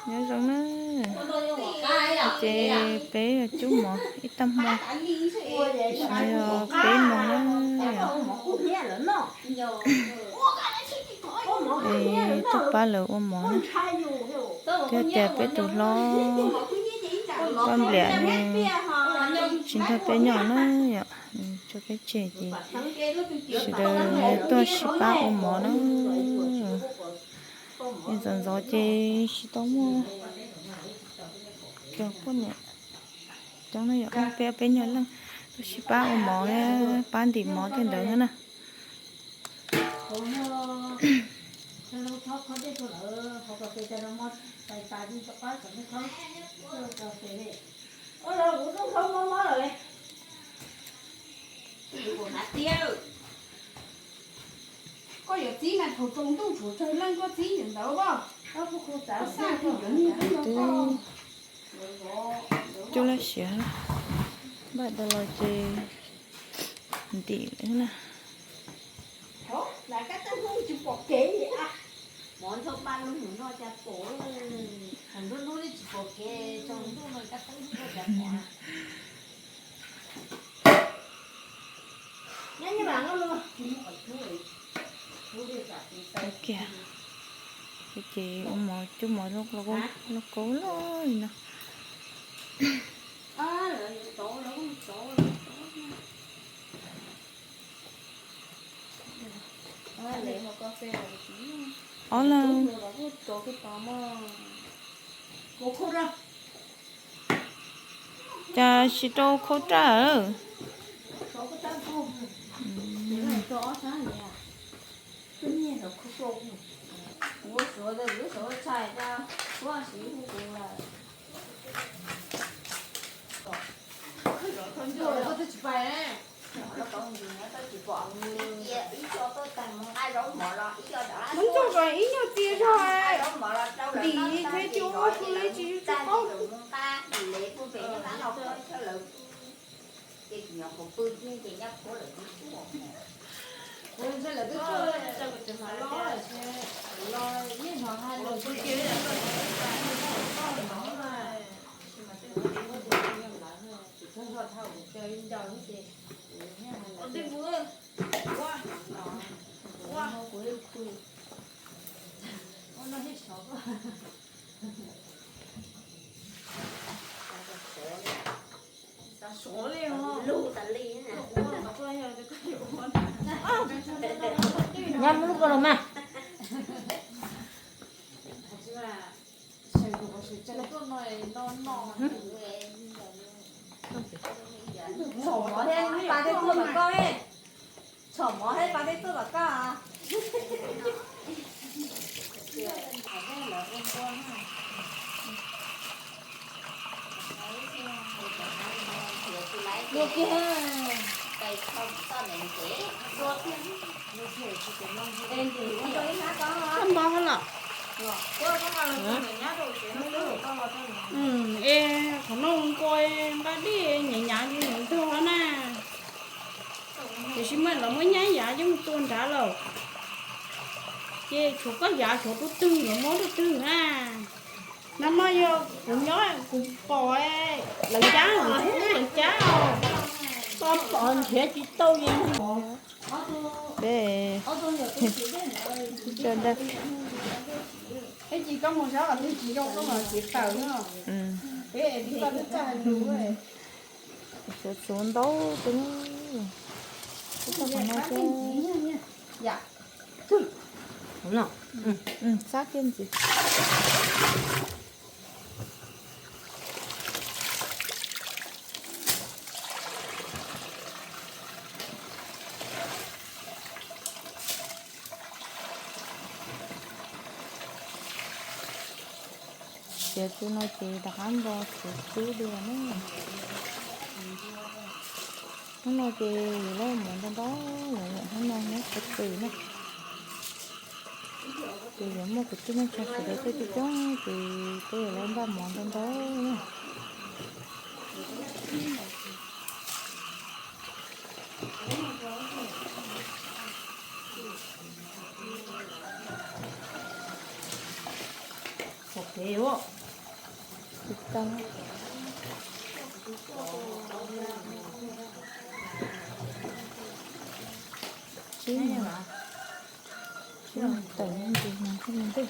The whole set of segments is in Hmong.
Nyob zoo na, ces peb cub mov ib tag hmo, tam sim no yog peb moos na. Es tuaj pab lawv ua mov na, thiab tias peb tus hlob Paj Npliam tsis nrog peb nyob na yom, tso peb tseg ces sawv daws tuaj sib pab ua mov na. Es ntxov ntxov ces tsis tau muaj cov poj niam coob na yom, peb peb nyuag leej tuaj sib pab ua mov, pab ntim mov tej ntawd na. Koj yuav txib mas thaum tsaus ntuj thaum tsawg leej koj txib ntawd as. Cub lab siav, npaj tau los ces ntim lawm na. Kiag, ces ua mov cub mov lauj kaub loj li no. Ob leeg. Cas tsis rau khau raj? Muab ntxuag kom ib nyuag txias zog, ntim thiab cub ua tsis tsis qaub. Nyob mus lub koj los mas. Txhom mov thiab pab teb tuaj tom koj. Txhom mov thiab pab teb tuaj tom koj. Koj npau hab los? Es qhov no nqua nqa dej nyav nyav li ntag na. Tiam sis mas lawv muab nyab yav coj mus tua nrad lawm. Ces tshuav koj yav tshuav tus twg lawv muab tus twg na. Nag hmo yog kuv nyob kuv pom lawv cab, kuv txhub lawv cab, koj pom nrhiav tsis tau li. Peb, tsuav tsuav ntau tej, tsuav qhov no xwb. Xab kiag ntxiv. Txiav txu no ces rov qab npo txiav txub dua na. Hnub no ces yuav lub mov ntau ntau, hnub no nyob qhov twg na. Ces yuav muaj kwv tij neej tsa sawv daws tuaj coob coob ces peb yuav lub npaj mov ntau ntau na. Pom kev ua. Tsis tau. Tsib, tsib tawm ntsis mas thiaj li ntej.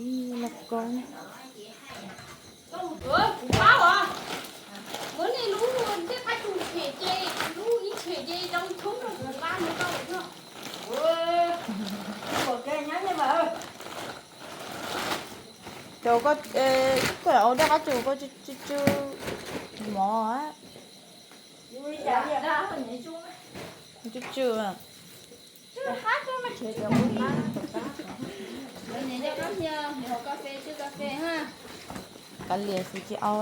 Ib laj koob. Kuv paub os, muab nej lub dej qab tsuas tshem ces, lub ib tshem ces zoo thoob rau kuv nqa mus rau no. Cov koj, koj au dej qab tsuas koj tsw tsw mov a. Tsw tsw. Kav liam xwb tsis au.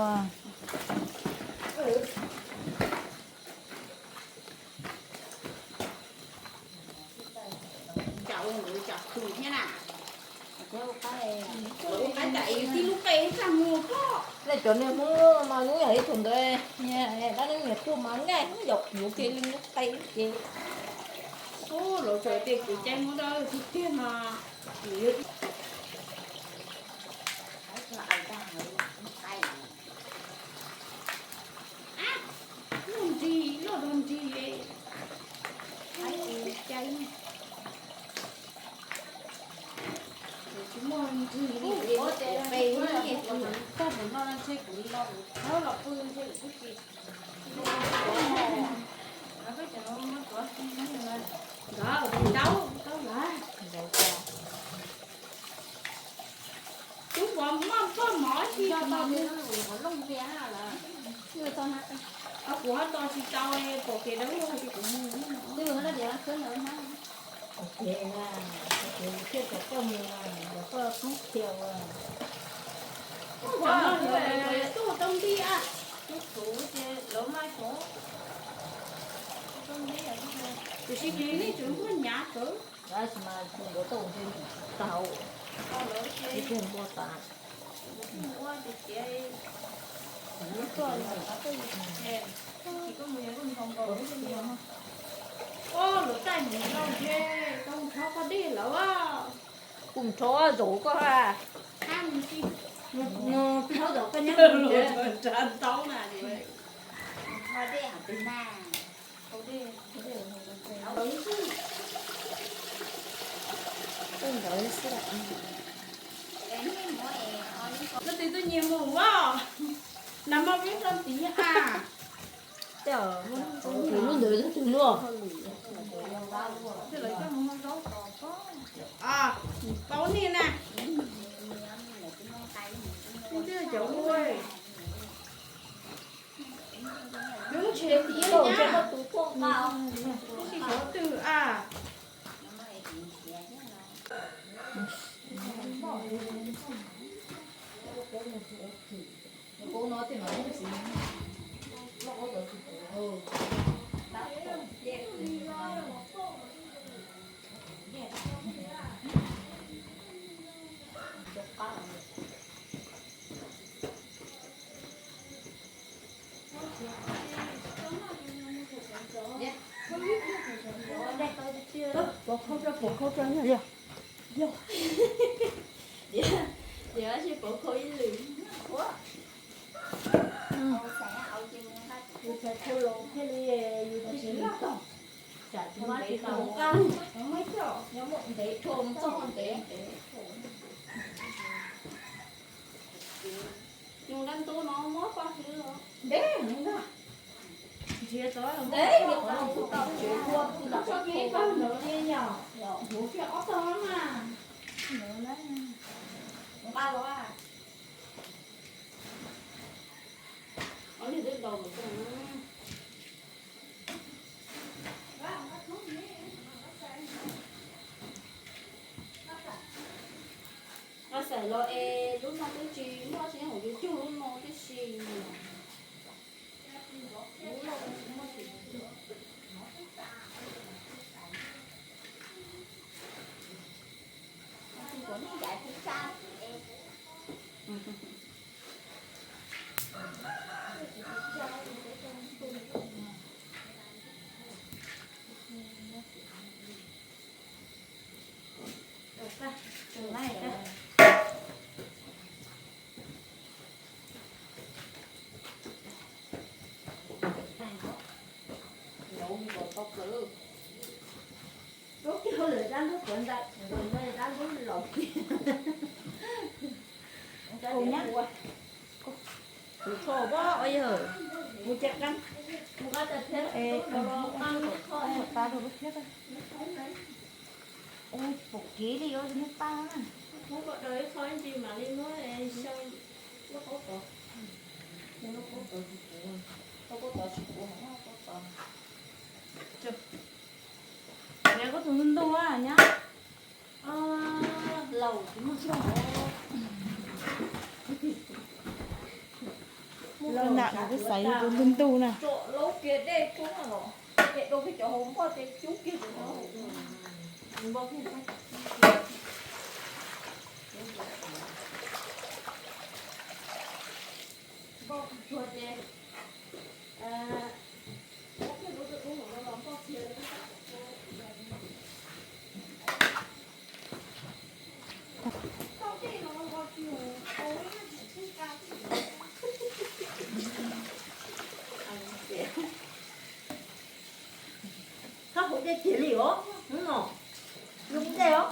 Nej cov niag Hmoob mas hnub yog ib tug ntawd, dab neeg niam tuaj mas nqaij hnub yog yuav kiag li lub qe ces. Lawv txawm tias kuv cai Hmoob dab tiag tiag no. Loj nrig, loj nrig, cai. Tsis muaj nrig li, pe tag mus no ntshe kuv los thawb los pw ntshe kuv twb tsis. Nkawd ntaub ntaub lawm. Tub vov muaj poj mov tsis kuv ho tos tsis tau, pom kev dawb luag ces kuv mus. Tuaj tau nti a, tuaj txhuv ces lawv mas txhuv. Tiam sis nej tseem muaj nyav tawv. Lawv taij mus no ntshe tau nrho qhov dej lawm. Kuv nrho zaum koj ha. Nrho zaum koj nyob nrad ntaub na. Leej twg tuaj nyiag mus a, nag hmo peb hlo ntiv a. Lub ntawd twg lub? Pab nej na. Rau pov khau rau yog li. Yog. Tias, tias tsis pov khau ib lwm. Ua, yus txhais khau los thiaj li yus thiaj tsis loj tog. Tsam tsis muaj tsis tau nqa, muaj coj nyob muaj ntev tshua txog ntev. Nws dab ntub no muab paj hlwb los ntev heev ntag. Nrhiav tau ntev, nrhiav tau tau tsev ua tau txoj kev paj ntawd li yom. Hluav kiag ob tog mas. Nqa los. Ob niag twb ntaus lawm. Nqa xaim los es lub no twb tsis muaj tsis nyob hauv yus cug lub no tib si. Lub kiag lwm dab ntub puav ntawm, dab ntub laus kiag. Tus nyab, tus tsho pob o yawg, mus ces qab, mus qab tas thiab es kho los qab, qab rau lub thiab. Ua tsis pom kev li os, nej pab na. Muab kom daws ib qho ib ntsis mam li muab xyoo lub qaub tod. Lub qaub tod tsis puv, lub qaub tod tsis puv, lub qaub tod. Niam koj tus ntub ntub a nyab. Laus tsis muaj zog. Laus nram kuv xaiv tus ntub ntub na. Tsom laub kiag dej coob los, ces rau kiag cov hauv npoj ces coob kiag tus no. Npoj tsuag ces Thab hauv dej tiag li os, hnub no zoo dej os.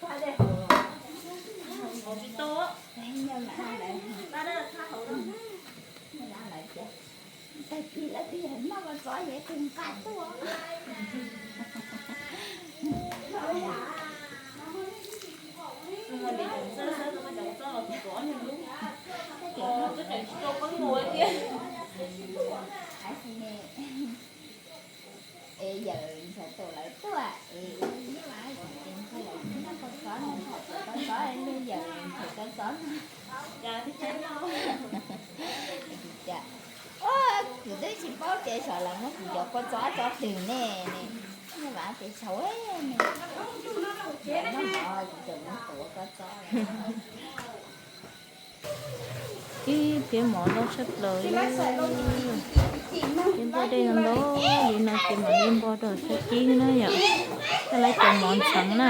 Thab dej hauv, hauv tsis tau, thab hauv. Tag kis lawv twb yog noj kua txob es tus nqa tuaj. Mus ua li cov txob, txob los tus tuav niag lub, twb tseem tsis tau qeeb mus tiag. Es yawm ntxhais tus lawv tuaj es, ces ntshe lawv noj kua txob, noj kua txob, lub yawm ntxhais kua txob no. Cas, o, kuv twb tsis paub ces xyov lawv muab kuv cov kua txob tso twg ne, ne, ne, mas ces xyov ne, ne, kuv tseem mus tuav kua txob. Ib piab mov ntau tshaj plaws li. Ces npoj dej no ntau li no ces mam li npog rau sab cib na yom. Coj lawv cov mov ntxheev na.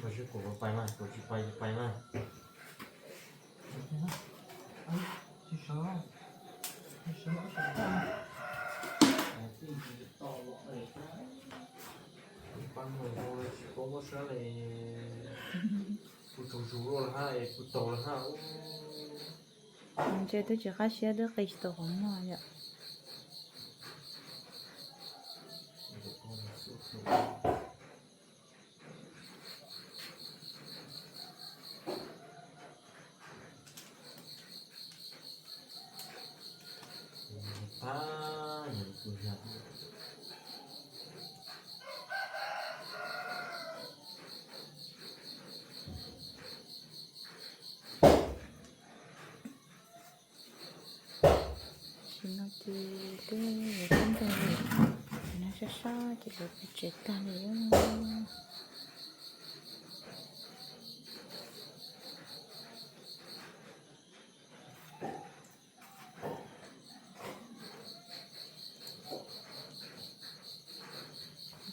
Koj sib kuv pais mas, kuv tsis pais ces pais mas. Tsis sawv, tsis sawv, tsis sawv. Pab mus tsis paub muab sab li. Kuv tsaug zog lawm hab es kuv taug lawm hab. Ntshe twb tsis qab siab, twb qi tsis tau qhov muag yom. Tam sim no ces twb yuav sab nroog li, tam no sab sab ces lawv pw tsev tag li.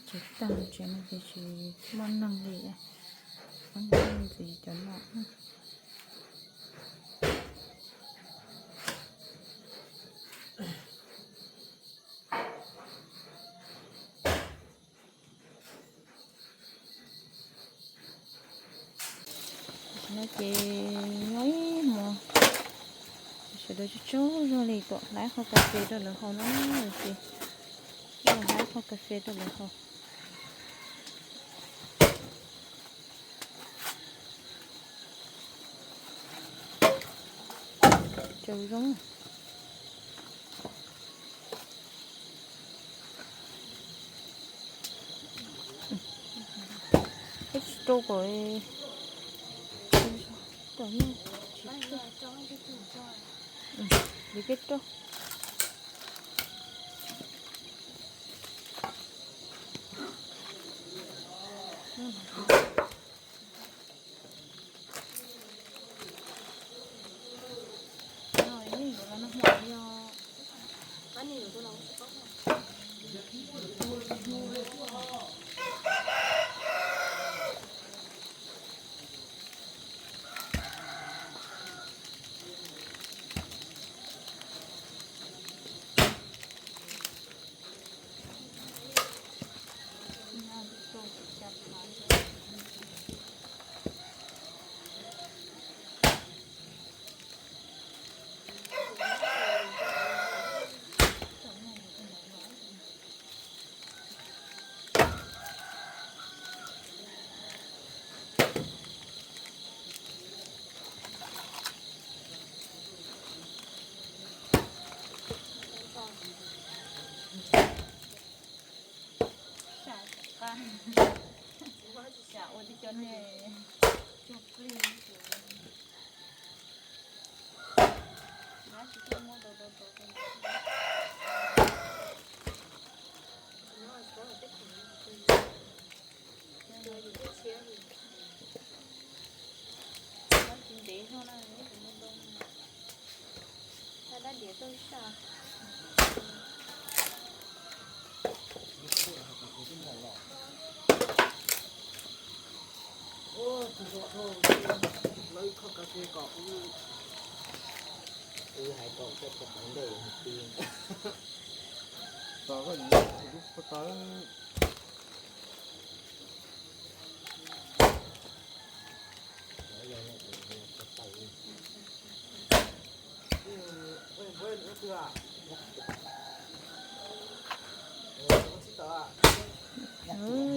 Tsev tag tsev no ces tsis muaj neeg li, muab ntxiv cov no. Tam sim no ces nyob ib hmos, sawv daws tsaug tsaug zog li tuaj hlais qhov kas fes rau lawv haus no ces tuaj hlais qhov kas fes rau lawv haus. Tsaug zog. Ib tsis rau kom, rau, li peb rau.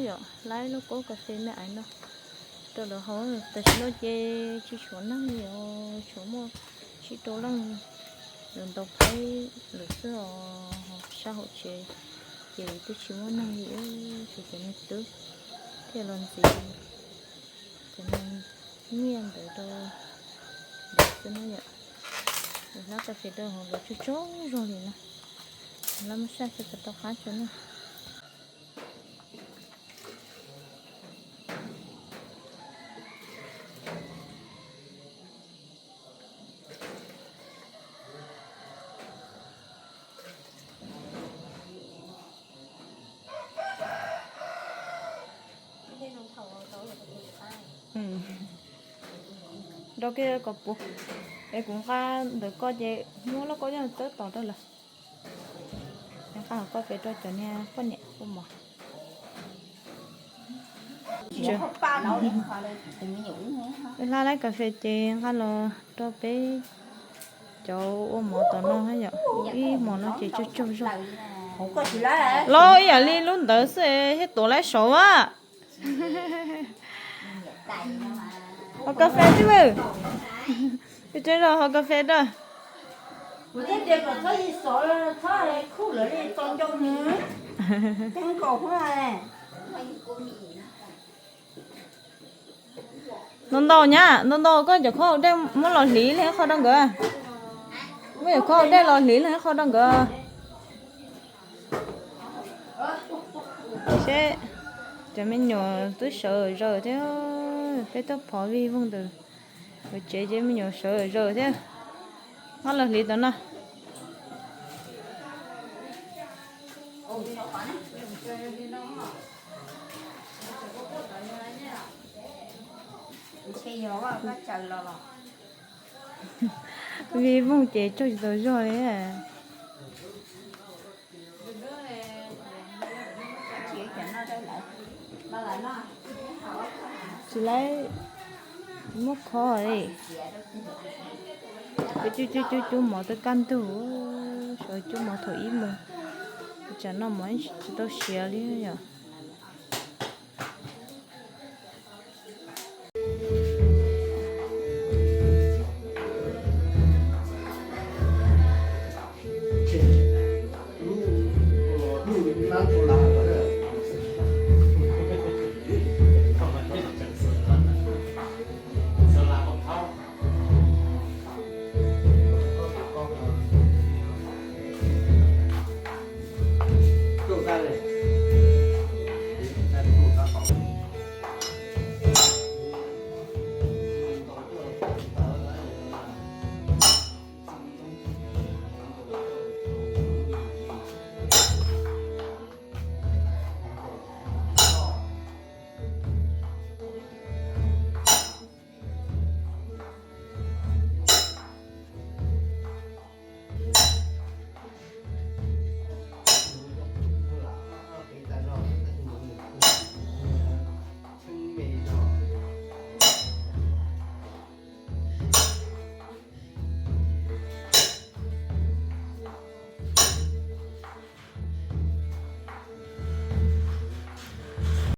Yog laib lub kaub kas fes me ais no rau lawv haus, tam sim no ces tsis tshuav neeg li os, tshuav muaj tsib rau leej lawv ntaus phaib lawm xwb os. Sab hauv tsev ces twb tsis muaj neeg li, tshuav cov niag tub thiaj los ntxiv cov niag nyiaj ntawd rau lawv xwb na yom. Lawv hlab kas fes rau hauv lawv tsaug tsaug zog li na. Lawv muab saj xwb tau qab tso na. Rau kiag kom puv, es kuv nqa ntawm koj ces muab lub kaub coj txawb tos rau lawv. Nqa hauv koj pem rau cov niag poj niam poj mov. Wb hlab laib kas fes ces nqa los rau peb Cov ua mov tom no yom, ib hmo no ces tsaug tsaug zog. Los ib yam li lub ntawd xwb thiab, tuav laib saud a. Haus kas fes xwb. Peb tsev zos haus kas fes rau. Ntau ntau nyab, ntau ntau koj cov khaub dej muab los hliv li qho rau nkawd. Muab cov khaub dej los hliv li qho rau nkawd. Seb, cov me nyuam twb sawv zaws thiab, peb tuaj phov Vij Voog ntawm lawv tsev ces me nyuam sawv zaws thiab. Muab los hliv tom no. Vij Voog ces tsaug tsis tau zog li. Tsis laib muab khob li. Cub cub cub cub mov twb kaj ntug, sawv cub mov thaum ib moos. Tsam no mov tsis tau siav li yom.